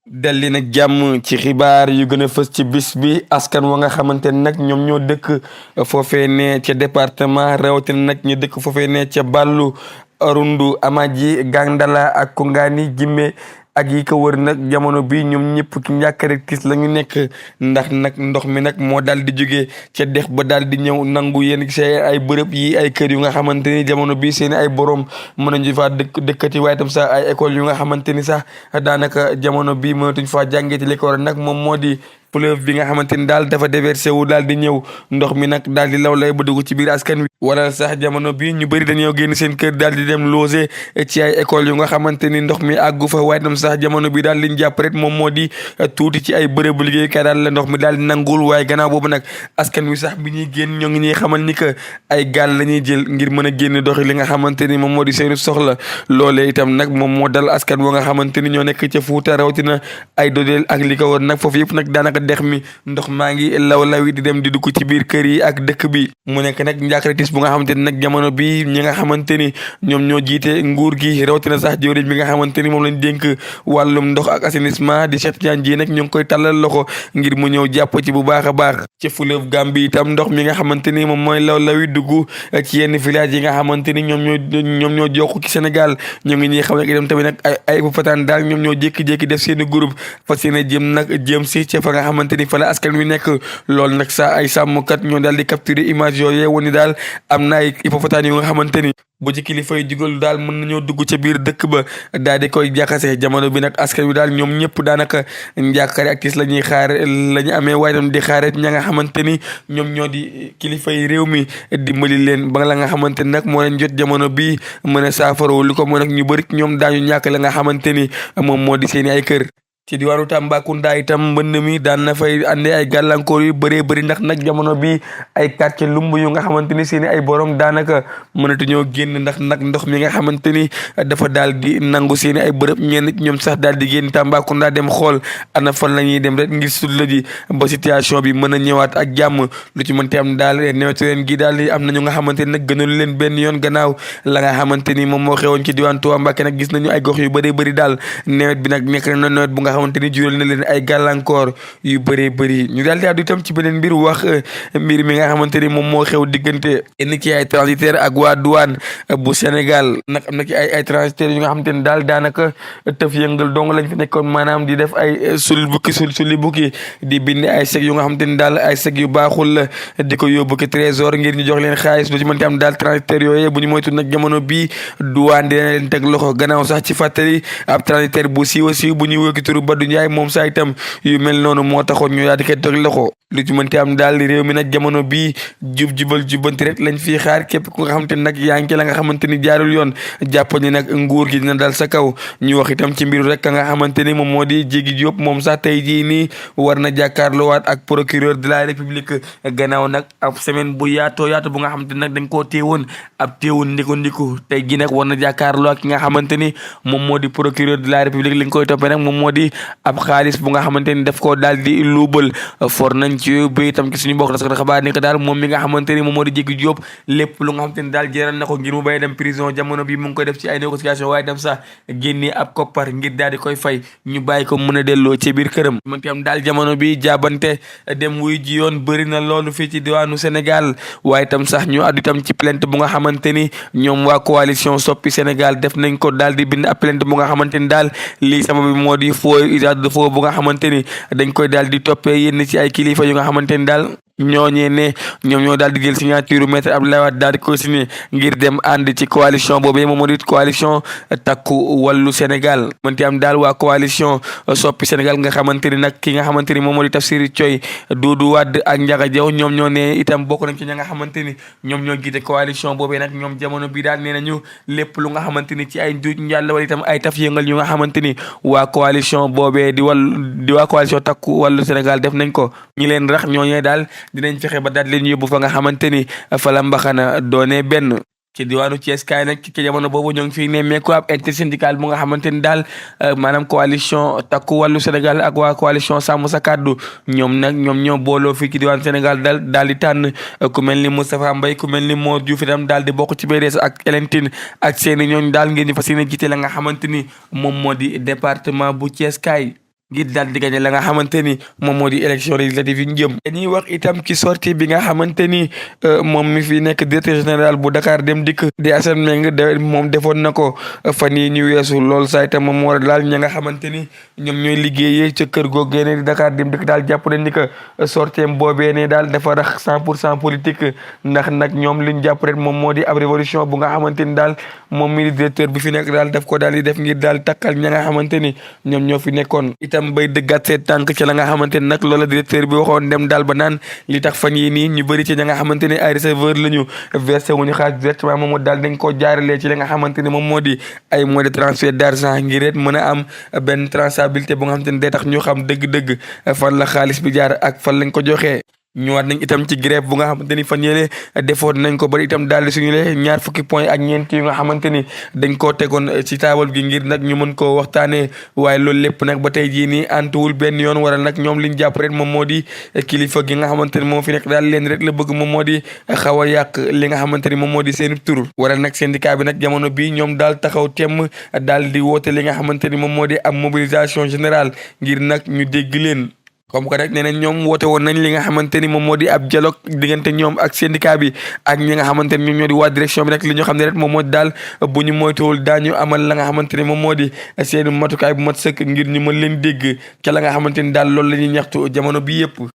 dalli nag jàmm ci xibaar yu gën a fës ci bis bi askan wa nga xamante ne nag ñoom ñoo dëkk foofee ne ca département rawatina nag ñu dëkk foofee ne ca Ballu Arundu Amaji Gandala ak Koungani Jimé ak yi ko wër nag jamono bi ñoom ñëpp ci njàkkare tiis la ñu nekk ndax nag ndox mi nag moo daal di jógee ca dex ba daal di ñëw nangu yéen see ay bërëb yi ay kër yu nga xamante ni jamono bi seeni ay borom mën nañu faa dëkkati waaye tam sax ay école yu nga xamante ni sax daanaka jamono bi mënatuñ faa jàngee ci li ko war nag moom moo di fleuve bi nga xamante ni daal dafa déversé wu daal di ñëw ndox mi nag daal di law lay ba dugg ci biir askan wi wala sax jamono bi ñu bëri dañoo génn seen kër daal di dem loger ci ay école yu nga xamante ni ndox mi àggu fa waaye tam sax jamono bi daal liñ jàpp rek moom moo di tuuti ci ay bërëbu liggéeykaay daal la ndox mi daal di nangul waaye gannaaw boobu nag askan wi sax bi ñuy génn ñoo ngi ñuy xamal ni que ay gaal la ñuy jël ngir mën a génn doxi li nga xamante ni moom moo di seeni soxla loolee itam nag moom moo dal askan wa nga xamante ni ñoo nekk ca Fuuta rawatina ay Dodel ak li ko wër nag foofu yëpp nag daanaka dex mi ndox maa ngi law-lawi di dem di dugg ci biir kër yi ak dëkk bi mu nekk nag njàkkare tiis bu nga xamante ni nag jamono bi ñi nga xamante ni ñoom ñoo jiite nguur gi rawatina sax jëwriñ bi nga xamante ni moom lañ dénk wàllum ndox ak assainissement di Cheikh Tidiane Dièye nag ñu ngi koy tàllal loxo ngir mu ñëw jàpp ci bu baax a baax ci fleuve Gambie itam ndox mi nga xamante ni moom mooy law-lawi dugg ci yenn village yi nga xamante ni ñoom ñoo jokk ci Sénégal ñoo ngi ñuy xam ne itam tamit nag ay fataan daal ñoom ñoo jékki-jékki def seeni groupe fas yéene jëm si ca fa nga xamante ni fa la askan wi nekk loolu nag sa ay sàmmkat ñoo daal di capturer image yooyee woni daal am na ay hippopotame yu nga xamante ni bu ci kilifa yi digal daal mën nañoo dugg ca biir dëkk ba daal di koy jaxase jamono bi nag askan wi daal ñoom ñëpp daanaka njàkkare ak tiis la ñuy xaar la ñu amee waaye tam di xaare ña nga xamante ni ñoom ñoo di kilifa yi réew mi dimbali leen ba la nga xamante ni nag moo leen jot jamono bi mën a saafarawu li ko mooy nag ñu bëri ñoom daañu ñàkk la nga xamante ni moom moo di seeni ay kër ci diwaanu Tambacounda itam mbënn mi daan na fay andi ay gàllankoor yu bëree bëri ndax nag jamono bi ay quartier lumb yu nga xamante ni seeni ay borom daanaka mënatuñoo génn ndax nag ndox mi nga xamante ni dafa daal di nangu seeni ay bërëb ñenn ñoom sax daal di génn Tambacounda dem xool ana fan la ñuy dem rek ngir sutla ji ba situation bi mën a ñëwaat ak jàmm lu ci mënti am daal newetu leen gi daal am na ñu nga xamante ni nag gënul leen benn yoon gannaaw la nga xamante ni moom moo xewoon ci diwaan Touba Mbacké nag gis nañu ay gox yu bëree bëri daal nawet bi nag nekk na nawet bu nga xamante ni jural na leen ay gàllankoor yu bëree bëri ñu daal di àddu itam ci beneen mbir wax mbir mi nga xamante ni moom moo xew diggante yenn ci ay transitaire ak waa douane bu Sénégal nag am na ci ay transitaires yu nga xamante ni daal daanaka tëf yëngal dong lañ fi nekkoon maanaam di def ay suli bukki di bind ay chèques yu nga xamante ni daal ay chèques yu baaxul la di ko yóbbu ki trésor ngir ñu jox leen xaalis lu ci mënti am daal transitaires yooyu bu ñu moytu nag jamono bii douane dina leen teg loxo gannaaw sax ci fàttali ab transitaire bu siiw siiw bu ñuy wëkki turu Badou Ndiaye moom saa itam yu mel noonu moo taxoon ñu daal di koy teg loxo lu ci mënti am daal réew mi nag jamono bii jubal jubanti rek lañ fii xaar képp ku nga xamante ni nag yaa ngi ci la nga xamante ni jaarul yoon jàpp ni nag nguur gi dina dal sa kaw ñu wax itam ci mbiru rek ka nga xamante ni moom moo di Jigi Diop moom sax tey jii nii war na jàkkaarloowaat ak procureur de la république gannaaw nag ab semaine bu yaatoo yaatu bu nga xamante ni nag dañ koo téewoon ab téewoon ndiku tey jii nag war na jàkkaarloo ak ki nga xamante ni moom moo di procureur de la république li nga koy toppee nag moom moo di ab xaalis bu nga xamante ni daf koo daal di luubal for nañ ci ba itam ci suñu mbokk taskati xabaar ni ko daal moom mi nga xamante ni moom moo di Jigi Diop lépp lu nga xamante ni daal jëral na ko ngir mu bay dem prison jamono bi mu ngi koy def ci ay négociation waaye dem sax génnee ab koppar ngir daal di koy fay ñu bàyyi ko mën a delloo ci biir këram man am daal jamono bi jaabante dem wuy ji yoon bëri na loolu fii ci diwaanu Sénégal waaye itam sax ñu addu itam ci plainte bu nga xamante ni ñoom waa coalition Soppi Sénégal def nañ ko daal di bind ab plainte bu nga xamante ni daal lii sama bi moo di faux usage de faux bu nga xamante ni dañ koy daal di toppee yenn ci ay kilifa yu nga xamante ni daal ñooñee ne ñoom ñoo daal di jël signature maître Abdoulaye Wade daal di ko signé ngir dem ànd ci coalition boobu moom moo di coalition takku wàllu Sénégal mënti am daal waa coalition Soppi Sénégal nga xamante ni nag ki nga xamante ni moom moo di Tafsir Thioye Doudou Wade ak Ndiaga Diaw ñoom ñoo ne itam bokk nañ ci ña nga xamante ni ñoom ñoo jiite coalition boobee nag ñoom jamono bi daal nee nañu lépp lu nga xamante ni ci ay njuuj njàll wala itam ay taf yëngal yu nga xamante ni waa coalition boobee di waa coalition takku wàllu Sénégal def nañ ko ñi leen rax ñooñee daal dinañ fexe ba daal leen yóbbu fa nga xamante ni fa la mbaxana doone benn ci diwaanu Thiès kaay nag ci jamono boobu ñoo ngi fi nemmeeku ab intersyndical bu nga xamante ni daal maanaam coalition takku wàllu Sénégal ak waa coalition sàmm sa kàddu ñoom ñoo booloo fii ci diwaanu Sénégal daal di tànn ku mel ni Moustapha Mbaye ku mel ni Mor Diouf itam daal di bokk ci BDS ak Elentine ak seeni ñooñ daal ngeen di fas yéene jiite la nga xamante ni moom moo di département bu Thiès kaay ngir daal di gagné la nga xamante ni moom moo di élection législative yi ñu jëm. dañuy wax itam ci sortie bi nga xamante ni moom mi fi nekk directeur général bu Dakar Dem Dikk di Assane Meng moom defoon na ko fan yii ñu weesu lool saa itam moom moo daal ña nga xamante ni ñoom ñooy liggéeyee ca kër googee ne di Dakar Dem Dikk daal jàpp nañ ni que sortiem boobee ne daal dafa rax 100% politique ndax nag ñoom li ñu jàpp rek moom moo di ab révolution bu nga xamante ni daal moom mi di directeur bi fi nekk daal daf ko daal di def ngir daal takkal ña nga xamante ni ñoom ñoo fi nekkoon itam bay dëggaat seen tànk ci la nga xamante ni nag loola directeur bi waxoon dem daal ba naan li tax fan yii nii ñu bëri ci ña nga xamante ni ay receveur la ñu versé wuñu xaalis directement moom daal dañ koo jaaralee ci li nga xamante ni moom moo di ay moyens de transfert d'argent ngir it mën a am benn traçabilité bu nga xamante ni day tax ñu xam dëgg-dëgg fan la xaalis bi jaar ak fan lañ ko joxee. ñëwaat nañ itam ci grève bu nga xamante ni fan yële defoon nañ ko ba itam daal di suñu le ñaar fukki point ak ñeent yu nga xamante ni dañ koo tegoon ci taabal gi ngir nag ñu mën koo waxtaanee waaye loolu lépp nag ba tey jii nii antuwul benn yoon waral nag ñoom liñ jàpp rek moom moo di kilifa gi nga xamante ni moom fi nekk daal leen rek la bëgg moom moo di xaw a yàq li nga xamante ni moom moo di seen tur waral nag syndicat bi nag jamono bi ñoom daal taxaw temm daal di woote li nga xamante ni moom moo di am mobilisation générale ngir nag ñu dégg leen. comme que rek nee nañ ñoom woote woon nañ li nga xamante ni moom moo di ab dialogue diggante ñoom ak syndicat bi ak ñi nga xamante ni ñoom ñoo di waa direction bi rek li ñu xam ne rek moom moo di daal bu ñu moytuwul daañu amal la nga xamante ni moom moo di seen matukaay bu mat sëkk ngir ñu mën leen dégg ca la nga xamante ni daal loolu la ñuy ñaxtu jamono bi yëpp.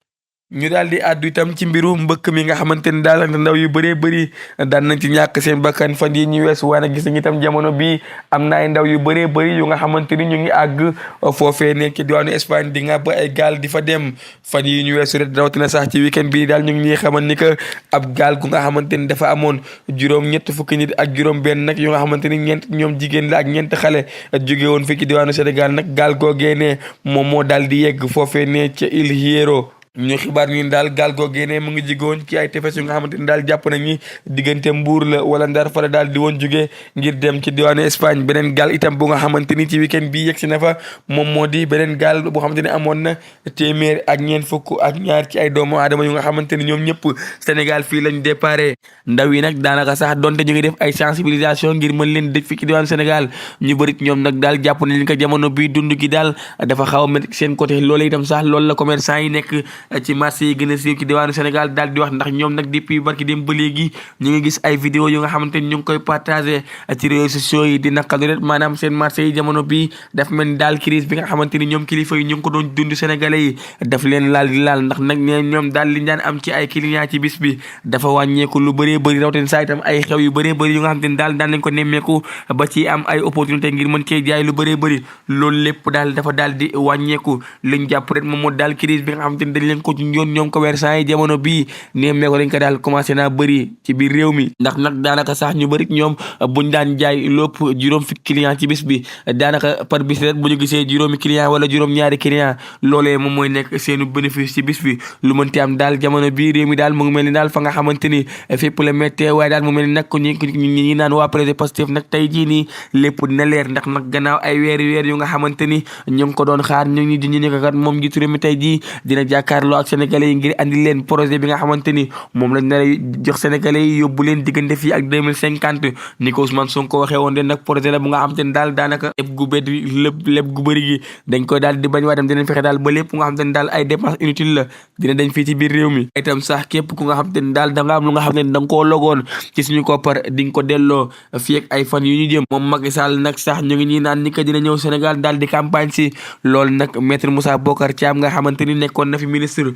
ñu daal di àddu itam ci mbiru mbëkk mi nga xamante ni daal ndaw yu bëree bëri daan nañ ci ñàkk seen bakkan fan yi ñu weesu waaye nag gis nañ itam jamono bii am na ay ndaw yu bëree bëri yu nga xamante ni ñu ngi àgg foofee nekk ci diwaanu Espagne di nga ba ay gaal di fa dem fan yi ñu weesu rek rawatina sax ci weekend bii daal ñu ngi ñuy xamal ni que ab gaal gu nga xamante ni dafa amoon juróom-ñett fukki nit ak juróom-benn nag yu nga xamante ni ñeent ñoom jigéen la ak ñeent xale jóge woon fii ci diwaanu Sénégal nag gaal googee ne moom moo daal di yegg foofee ne ca Il Hierro. ñu xibaar ñu daal gaal googee ne mu ngi jigoon ci ay tefes yu nga xamante ni daal jàpp nañ ni diggante Mbuur la wala Ndar fa la daal di woon jóge ngir dem ci diwaanu Espagne beneen gaal itam bu nga xamante ni ci weekend bi yegg si na fa moom moo di beneen gaal boo xamante ni amoon na téeméer ak ñeent fukk ak ñaar ci ay doomu aadama yu nga xamante ni ñoom ñëpp Sénégal fii lañ déparé ndaw yi nag daanaka sax donte ñu ngi def ay sensibilisation ngir mën leen dëj fii ci diwaanu Sénégal ñu bërit ñoom nag daal jàpp nañ li ko jamono bi dund gi daal dafa xaw a métti seen côté loolu itam sax loolu la commerçant yi nekk ci marché yi gën a siiw ci diwaanu Sénégal daal di wax ndax ñoom nag depuis barki dem ba léegi ñu ngi gis ay vidéo yu nga xamante ni ñu ngi koy partagé ci réseaux sociaux yi di naqadu rek maanaam seen marché yi jamono bi daf mel ni daal crise bi nga xamante ni ñoom kilifa yi ñu ngi ko doon dund sénégalais yi daf leen laal di laal ndax nag ne ñoom daal li daan am ci ay clients ci bis bi dafa wàññeeku lu bëree bëri rawatina saa itam ay xew yu bëree bëri yu nga xamante ni daal daan lañ ko nemmeeku ba ci am ay opportunité ngir mën cee jaay lu bëree bëri loolu lépp daal dafa daal di wàññeeku liñ jàpp rek moom moo daal crise bi nga xamante ni dañ leen ko yoon ñoom commerçant yi jamono bii neemmee ko dañ ko daal commencé naa bëri ci biir réew mi ndax nag daanaka sax ñu bëri ñoom buñ daan jaay lépp juróom fukki client ci bis bi daanaka par bis rek bu ñu gisee juróomi client wala juróom ñaari client loolee moom mooy nekk seenu bénéfice ci bis bi lu mënti am daal jamono bii réew mi daal mu ngi mel ni daal fa nga xamante ni fépp la méttee waaye daal mu mel ni nag ko ñi naan waa président Pastef nag tey jii nii lépp dina leer ndax nag gannaaw ay weer yu nga xamante ni ñu ngi ko doon xaar ñu ngi di ñu kat moom njiitu réew mi tey jii dina jàkkaarloo ak sénégalais yi ngir andi leen projet bi nga xamante ni moom lañ nar a jox sénégalais yi yóbbu leen diggante fii ak 2050 ni ko Ousmane Sonko waxee woon de nag projet la bu nga xamante ni daal daanaka lépp gu bëri gi dañ koy daal di bañ waa dem dinañ fexe daal ba lépp nga xamante ni daal ay dépenses inutiles la dina dañ fii ci biir réew mi itam sax képp ku nga xamante ni daal da nga am lu nga xam ne da nga koo logoon ci suñu koppar di nga ko delloo fii ak ay fan yu ñu jëm moom Macky Sall nag sax ñu ngi ñuy naan ni ko dina ñëw Sénégal daal di campagne si loolu nag maître Moussa Bocar Thiam nga xamante ni nekkoon na fi ministre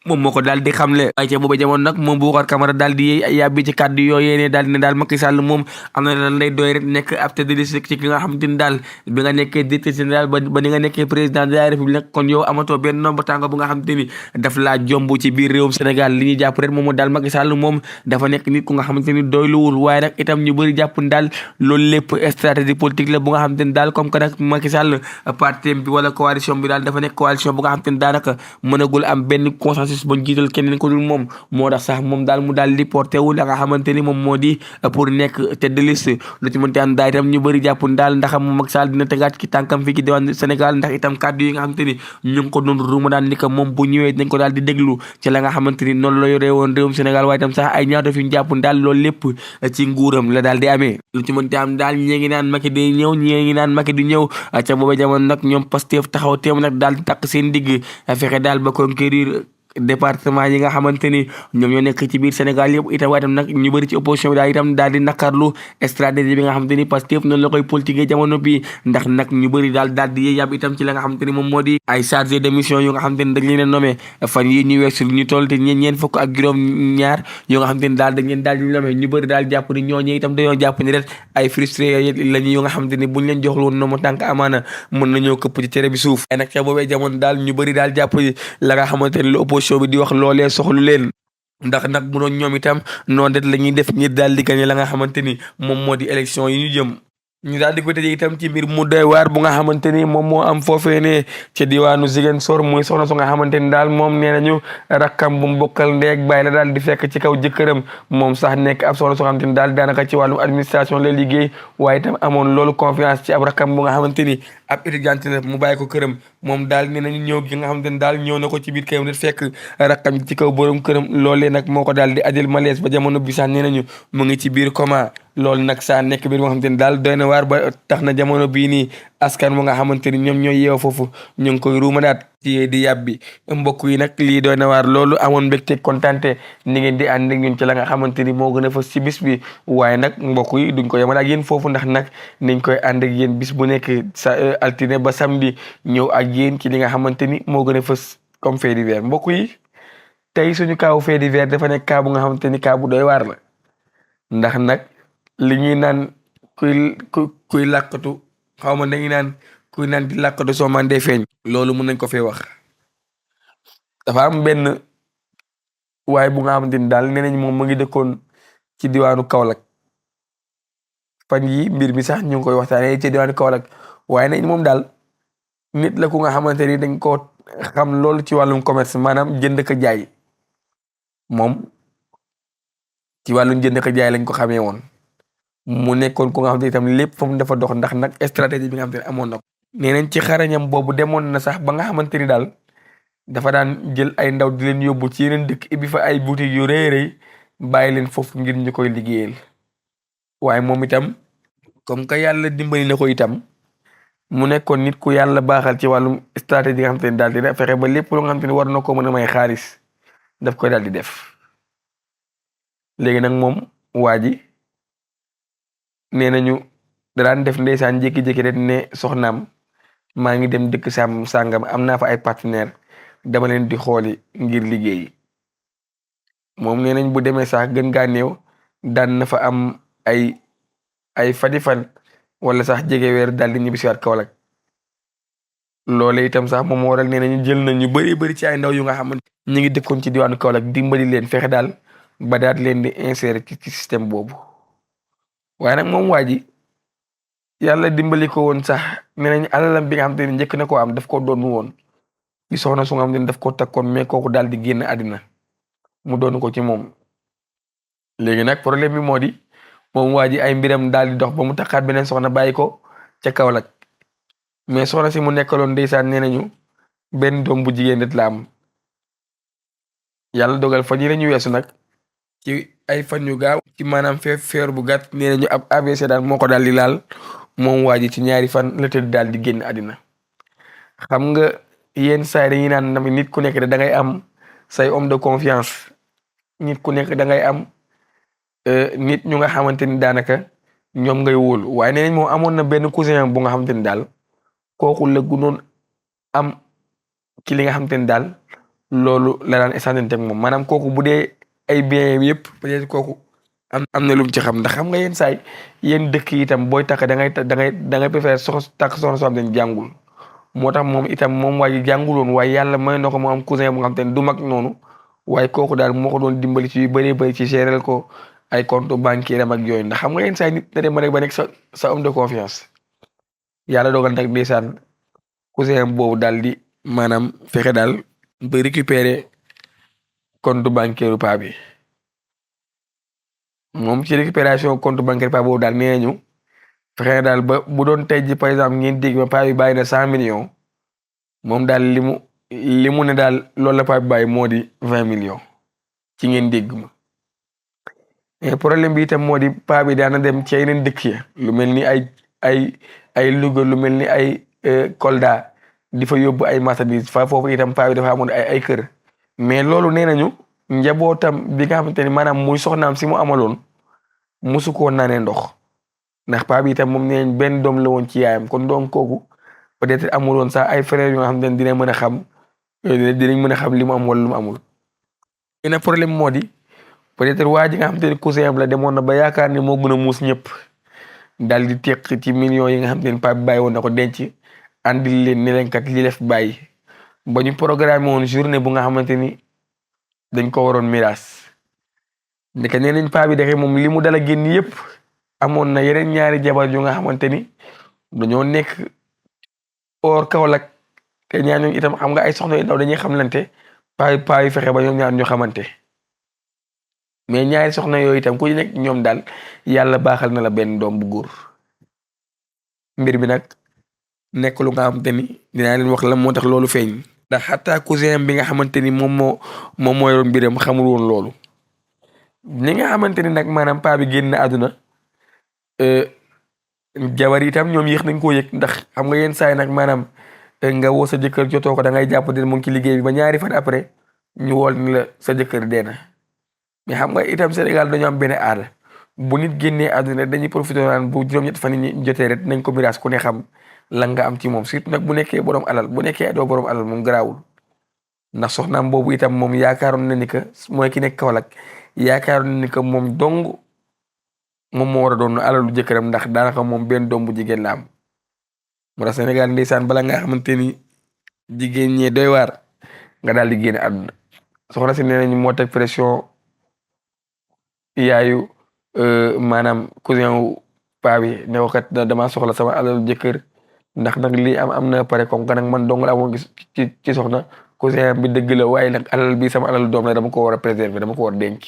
moom moo ko daal di xamle ay ca booba jamono nag moom Boubacar Camara daal di yàbbi ci kàddu yooyee ne daal di ne daal Macky Sall moom am na lan lay doy rek nekk ab tête de liste ci ki nga xamante ni daal bi nga nekkee directeur général ba ni nga nekkee président de la république kon yow amatoo benn nombre tànga bu nga xamante ni daf laa jomb ci biir réewum Sénégal li ñuy jàpp rek moom moo daal Macky Sall moom dafa nekk nit ku nga xamante ni doyluwul waaye nag itam ñu bëri jàpp ni daal loolu lépp stratégie politique la bu nga xamante ni daal comme que nag Macky Sall parti bi wala coalition bi daal dafa nekk coalition bu nga xamante ni daanaka mënagul am benn consensus processus ba jiital keneen ko dul moom moo tax sax moom daal mu daal di porté wu la nga xamante ni moom moo di pour nekk tête de liste lu ci mënti am daal itam ñu bëri jàpp daal ndax moom Macky Sall dina tegaat ki tànkam fii ci diwaan Sénégal ndax itam kàddu yi nga xamante ni ñu ngi ko doon ruuma daan ni que moom bu ñëwee dañ ko daal di déglu ci la nga xamante ni noonu la yoree woon réewum Sénégal waaye itam sax ay ñaata fi ñu jàpp daal loolu lépp ci nguuram la daal di amee lu ci mënti am daal ñii ngi naan Macky day ñëw ñii ngi naan Macky du ñëw ca booba jamono nag ñoom Pastef taxaw teem nag daal di takk seen digg fexe daal ba conquérir département yi nga xamante ni ñoom ñoo nekk ci biir Sénégal yëpp itam waaye itam nag ñu bëri ci opposition bi daal itam daal di nakarlu stratégie bi nga xamante ni Pastef noonu la koy politiquer jamono bi ndax nag ñu bëri daal di yàbb itam ci la nga xamante ni moom moo di ay chargé de mission yu nga xamante ni dañ leen a nommé fan yi ñu weesu ñu toll te ñeen fukk ak juróom ñaar yu nga xamante ni daal dañ leen daal di nommé ñu bëri daal jàpp ni ñooñu itam dañoo jàpp ni rek ay frustré lañu yu nga xamante ni buñ leen joxlu woon noonu tànk amaana mën nañoo këpp ci tere bi suuf ay nag ca boobee jamono daal ñu bëri daal jàpp la nga xamante ni opposition bi di wax loolee soxlu leen ndax nag bu doon ñoom itam noonu det la ñuy def ngir daal di gagné la nga xamante ni moom moo di élection yi ñu jëm ñu daal di ko tëjee itam ci mbir mu doy waar bu nga xamante ni moom moo am foofee ne ca diwaanu Ziguinchor muy soxna su nga xamante ni daal moom nee nañu rakkam bu mu bokkal ndeeg bàyyi la daal di fekk ci kaw jëkkëram moom sax nekk ab soxna su nga xamante ni daal daanaka ci wàllum administration lay liggéey waaye itam amoon loolu confiance ci ab rakkam bu nga xamante ni ab étudiante la mu bàyyi ko këram moom daal nee nañu ñëw gi nga xamante ni daal ñëw na ko ci biir këram di fekk rakkam ci kaw borom këram loolee nag moo ko daal di adil malaise ba jamono bi sax nee nañu mu ngi ci biir coma loolu nag saa nekk biir moo xamante ni daal doy na waar ba tax na jamono bii nii askan mu nga xamante ni ñoom ñooy yeew foofu ñu ngi koy ruumanaat ci di yàbbi mbokk yi nag lii doy na waar loolu amoon mbégte kontante ni ngeen di ànd ak ñun ci la nga xamante ni moo gën a fës ci bis bi waaye nag mbokk yi duñ ko yemal ak yéen foofu ndax nag niñ koy ànd ak yéen bis bu nekk sa altine ba samedi ñëw ak yéen ci li nga xamante ni moo gën a fës comme fait divers mbokk yi tey suñu kaawu fait divers dafa nekk kaa bu nga xamante ni kaa bu doy waar la ndax nag li ñuy naan kuy làkkatu xaw ma dañuy naan kuy naan di làkkatu soo man dee feeñ loolu mën nañ ko fee wax dafa am benn waaye bu nga xamante ni daal nee nañ moom mu ngi dëkkoon ci diwaanu Kaolack fan yi mbir mi sax ñu ngi koy waxtaanee ci diwaanu Kaolack waaye nañ moom daal nit la ku nga xamante ni dañ ko xam loolu ci wàllum commerce maanaam jënd ko jaay moom ci wàllum jënd ko jaay lañ ko xamee woon mu nekkoon ku nga xamante ni itam lépp fa mu dafa dox ndax nag stratégie bi nga xamante ne amoon na ko nee nañ ci xarañam boobu demoon na sax ba nga xamante ni daal dafa daan jël ay ndaw di leen yóbbu ci yeneen dëkk ibbi fa ay boutique yu rëy rëy bàyyi leen foofu ngir ñu koy liggéeyal waaye moom itam comme que yàlla dimbali na ko itam mu nekkoon nit ku yàlla baaxal ci wàllum stratégie nga xamante ni daal dina fexe ba lépp lu nga xamante ni war na ko mën a may xaalis daf koy daal di def léegi nag moom waa ji nee nañu daan def ndeysaan jékki-jékki rek ne soxnaam maa ngi dem dëkk sàngam am naa fa ay partenaire dama leen di xooli ngir liggéey moom nee nañ bu demee sax gën gaa néew daan na fa am ay fadi fan wala sax jege weer daal di ñibbisiwaat Kaolack loole itam sax moom moo waral nee nañu jël nañ ñu bëri ci ay ndaw yu nga xamante ñu ngi dëkkoon ci diwaanu Kaolack dimbali leen fexe daal ba daal leen di insérer ci système boobu waaye nag moom waa ji yàlla dimbali ko woon sax nee nañ alalam bi nga xamante ni njëkk na koo am daf ko doon woon di soxna su nga xamante ni daf ko takkoon mais kooku daal di génn àddina mu doon ko ci moom léegi nag problème bi moo di moom waa ji ay mbiram daal di dox ba mu takkaat beneen soxna bàyyi ko ca Kaolack mais soxna si mu nekkaloon ndeysaan nee nañu benn doom bu jigéen nit la am yàlla dogal fan yi la ñu weesu nag ci ay fan yu gaaw ci maanaam feer bu gàtt nee nañu ab ABC daal moo ko daal di laal moom waa ji ci ñaari fan la tëdd daal di génn àddina xam nga yenn saa yi dañuy naan nit ku nekk da ngay am say homme de confiance nit ku nekk da ngay am nit ñu nga xamante ni daanaka ñoom ngay wóolu waaye nee nañ moom amoon na benn cousin bu nga xamante ni daal kooku la gunoon am ci li nga xamante ni daal loolu la daan essentiel ak moom maanaam kooku bu dee ay biens yëpp peut-être kooku am na lu mu ci xam ndax xam nga yenn saay yéen dëkk yi itam booy takk da ngay préfère takk soxna soo xam ne jàngul moo tax moom itam moom waa ji jànguloon waaye yàlla may na ko mu am cousin bu nga xamante ni du mag noonu waaye kooku daal moo ko doon dimbali ci yu bëree bëri ci gérer ko ay compte bancaire am ak yooyu ndax xam nga yenn saay nit na dem rek ba nekk sa homme de confiance yàlla dogal nag ndeysaan cousin boobu daal di maanaam fexe daal ba récupérer compte bancaire paa bi moom ci récupération compte bancaire paa boobu daal nee nañu fexe daal ba bu doon tey ji par exemple ngeen dégg ma paa bi bàyyi na 100 millions moom daal li mu ne daal loolu la paa bi bàyyi moo di 20 millions ci ngeen dégg ma mais problème bi itam moo di paa bi daana dem ci yeneen dëkk ya lu mel ni ay ay Louga lu mel ni ay Kolda di fa yóbbu ay marchandises fa foofu itam paa bi dafa amoon ay kër mais loolu nee nañu njabootam bi nga xamante ni maanaam muy soxnaam si mu amaloon musu koo naanee ndox ndax paa bi itam moom nee nañ benn doom la woon ci yaayam kon doom kooku peut-être amuloon sax ay frères yoo xam ne dina mën a xam dinañ mën a xam li mu am wala lu mu amul. ina problème moo di peut-être waa ji nga xamante ni cousin am la demoon na ba yaakaar ne moo gën a muus ñëpp daal di teq ci millions yi nga xamante ni paa bi bàyyi woon na ko denc andil leen ne leen kat li def bàyyi ba ñu programme woon journée bu nga xamante ni dañ ko waroon miraas ndeke nee nañ paa bi dexe moom li mu dala génn yëpp amoon na yeneen ñaari jabar yu nga xamante ni dañoo nekk or Kaolack te ñaar ñooñu itam xam nga ay soxna yu ndaw dañuy xamlante paa yi fexe ba ñoom ñaar ñu xamante mais ñaari soxna yooyu itam ku ci nekk ñoom daal yàlla baaxal na la benn doom bu góor mbir bi nag nekk lu nga xamante ni dinaa leen wax la moo tax loolu feeñ ndax xataa cousin bi nga xamante ni moom moo yoroon mbiram xamul woon loolu ñi nga xamante ni nag maanaam paa bi génn àdduna jabar itam ñoom yéex nañ koo yëg ndax xam nga yenn saa yi nag maanaam nga woo sa jëkkër jotoo ko da ngay jàpp ne mu ngi ci liggéey bi ba ñaari fan après ñu wool ni la sa jëkkër dee na mais xam nga itam Sénégal dañu am benn aada bu nit génnee àdduna dañuy profité naan bu juróom-ñett fan yi jotee rek nañ ko miraas ku ne xam lan nga am ci moom surtout nag bu nekkee borom alal bu nekkee doo borom alal moom garaawul ndax soxnaam boobu itam moom yaakaaroon na ni que mooy ki nekk Kaolack yaakaaroon na ni que moom dong moom moo war a doon alalu jëkkëram ndax daanaka moom benn doom bu jigéen la am moo tax Sénégal ndeysaan bala nga xamante ni jigéen ñee doy waar nga daal di génne àdduna soxna si nee nañu moo teg pression yaayu maanaam cousin wu paa bi ne ko kat dama soxla sama alalu jëkkër ndax nag lii am na pare comme que nag man dong la amoon gis ci soxna cousin bi dëgg la waaye nag alal bi sama alalu doom la dama ko war a préserver dama ko war a denc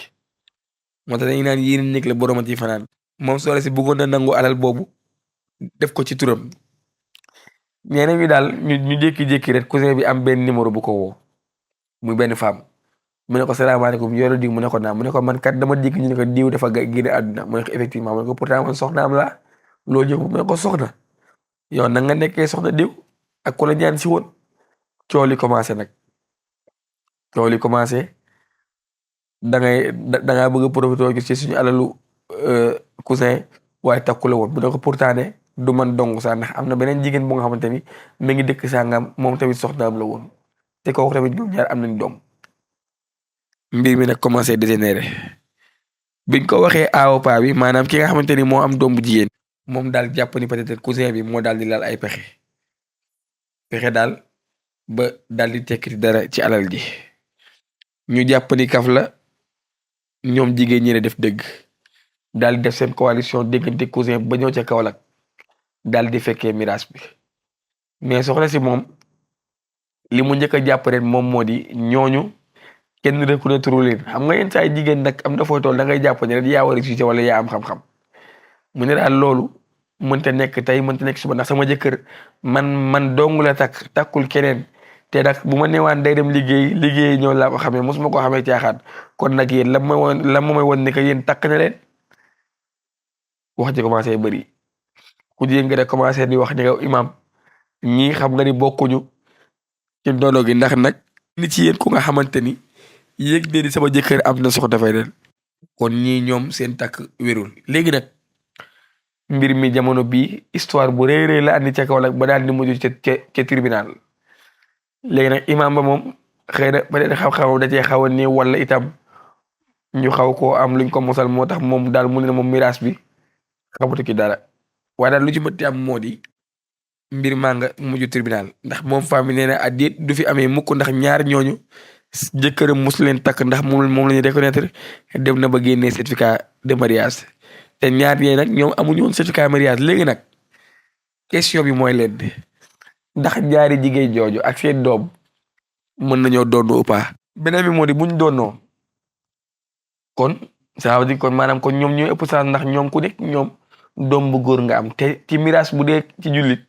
moo tax dañuy naan yéen nekk la boroma ci fanaan moom soxla si bëggoon na nangu alal boobu def ko ci turam ñeneen ñi daal ñu jékki-jékki rek cousin bi am benn numéro bu ko woo muy benn femme mu ne ko salaamaaleykum yoro diw mu ne ko naam mu ne ko man kat dama dégg ñu ne ko diw dafa génne àdduna mu ne ko effectivement mu ne ko pourtant man soxnaam la loo jëf mu ne ko soxna yow na nga nekkee soxna diw ak ku la ñaan si woon coow li commencé nag coow li commencé da ngaa bëgg a profité ci suñu alalu cousin waaye takku la woon mu ne ko pourtant ne du man dong sax ndax am na beneen jigéen bu nga xamante ni mi ngi dëkk sangam moom tamit soxnaam la woon te kooku tamit ñoom ñaar am nañ doom mbir mi nag commencé dégénéré biñ ko waxee aawo paa bi maanaam ki nga xamante ni moo am doom bu jigéen moom daal jàpp ni peut-être cousin bi moo daal di laal ay pexe daal ba daal di tekkiti dara ci alal ji ñu jàpp ni kaf la ñoom jigéen ñi def dëgg daal di def seen coalition déggante cousin ba ñëw ca Kaolack daal di fekkee miraas bi mais soxna si moom li mu njëkk a jàpp rek moom moo di ñooñu kenn reconnaître leen xam nga yenn saa yi jigéen nag am na fooy tool da ngay jàpp ne rek yaa war a réussir wala yaa am xam-xam mu ne daal loolu mënta nekk tey mënta nekk suba ndax sama jëkkër man dong la takkul keneen te nag bu ma newaan day dem liggéey ñëw laa ko xamee mosuma ko xamee caaxaan kon nag yéen lan ma may woon ne que yéen takk na leen wax ji commencé bëri ku jigéen nga de commencé di wax ne yow imam ñii xam nga ni bokkuñu ci ndono gi ndax nag ni ci yéen ku nga xamante ni yéeg de di sama jëkkër am na soxna fay den kon ñii ñoom seen takk wérul léegi nag mbir mi jamono bii histoire bu rëy la andi ca Kaolack ba daal di mujj ca tribunal léegi nag imam ba moom xëy na peut-être xam-xamam da cee xaw a nii wala itam ñu xaw koo am luñ ko mosal moo tax moom daal mu ne moom miraas bi xamutu ki dara waaye daal lu ci mënti am moo di mbir maa nga mujj tribunal ndax moom famille nee na addiet du fi amee mukk ndax ñaar ñooñu jëkkëram mus leen takk ndax moom la ñu reconnaître dem na ba génnee certificat de mariage te ñaar yee nag ñoom amuñu woon certificat de mariage léegi nag question bi mooy leen ndax ñaari jigéen jooju ak seen doom mën nañoo doon ou pas beneen bi moo di buñ doonoo kon ça veut dire kon maanaam kon ñoom ñooy ëpp sax ndax ñoom ku nekk ñoom doom bu góor nga am te ci miraas bu dee ci jullit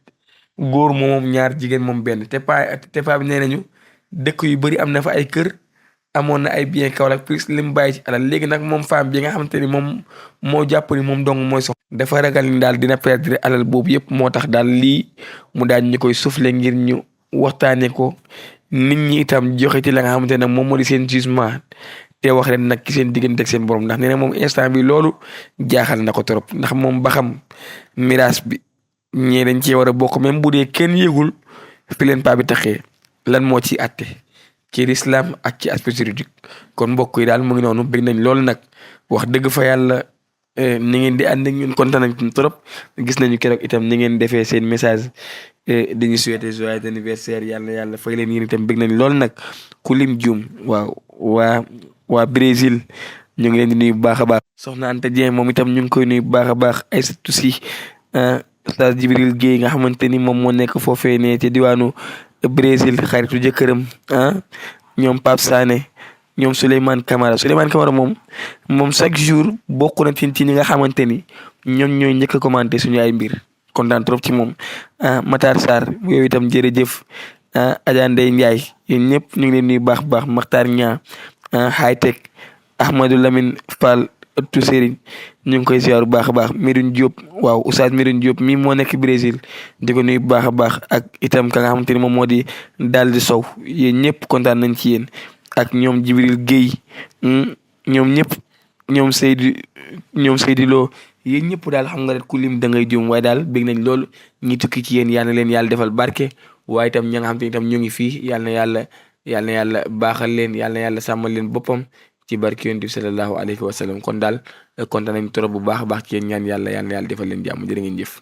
góor moom ñaar jigéen moom benn te paa bi nee nañu dëkk yu bari am na fa ay kër amoon na ay bien Kaolack plus li mu bàyyi ci alal léegi nag moom femme bi nga xamante ni moom moo jàpp ni moom dong mooy sox dafa ragal ni daal dina perdre alal boobu yëpp moo tax daal lii mu daal ñu koy soufflé ngir ñu waxtaanee ko nit ñi itam joxe ci la nga xamante ne moom moo di seen jugement te wax leen nag ci seen diggante ak seen borom ndax nee na moom instant bi loolu jaaxal na ko trop ndax moom ba xam miraas bi ñee dañ cee war a bokk même bu dee kenn yëgul fi leen paa bi taxee lan moo ci àtte ci l'islam ak ci aspect juridique kon mbokk yi daal mu ngi noonu bëgg nañ loolu nag wax dëgg fa yàlla ni ngeen di ànd ak ñun kontaan nañ trop gis nañu keroog itam ni ngeen defee seen message dañuy souhaiter joyeux anniversaire yàlla yàlla fay leen yéen itam bëgg nañ loolu nag ku lim juum waaw waa Brésil ñu ngi leen di nuyu bu baax a baax soxna Anta Dieng moom itam ñu ngi koy nuyu bu baax a baax Aïssatou Sy Oustaz Jibril Guèye nga xamante ni moom moo nekk foofee ne ci diwaanu Brésil xaritu jëkkëram ñoom Pape Sané ñoom Souleymane Camara moom chaque jour bokk na ci ñi nga xamante ni ñoom ñooy njëkk a commenté suñu ay mbir kontaan trop ci moom Matar Sarr yooyu itam jërëjëf Adja Ndeye Ndiaye yéen ñëpp ñu ngi leen nuyu baax baax Makhtar Niang high tech Ahmadou Lamine Fall ëttu Serigne ñu ngi koy ziar bu baax a baax Medoune Diop waaw Oustaz Medoune Diop mii moo nekk Brésil di ko nuyu bu baax a baax ak itam ka nga xamante ni moom moo di daal di sow yéen ñëpp kontaan nañ ci yéen ak ñoom Jibril Guèye ñoom ñëpp ñoom Seydi Lo yéen ñëpp daal xam nga rek ku lim da ngay juum waaye daal bég nañ loolu ñi tukki ci yéen yal na leen yàlla defal barke waaye itam ña nga xam te itam ñu ngi fii yal na yàlla baaxal leen yal na yàlla sàmmal leen boppam ci barke yonent bi sallallahu alayhi wa sallam kon daal kontaan nañ trop bu baax a baax ci yéen ñaan yàlla defal leen jàmm jërë ngeen jëf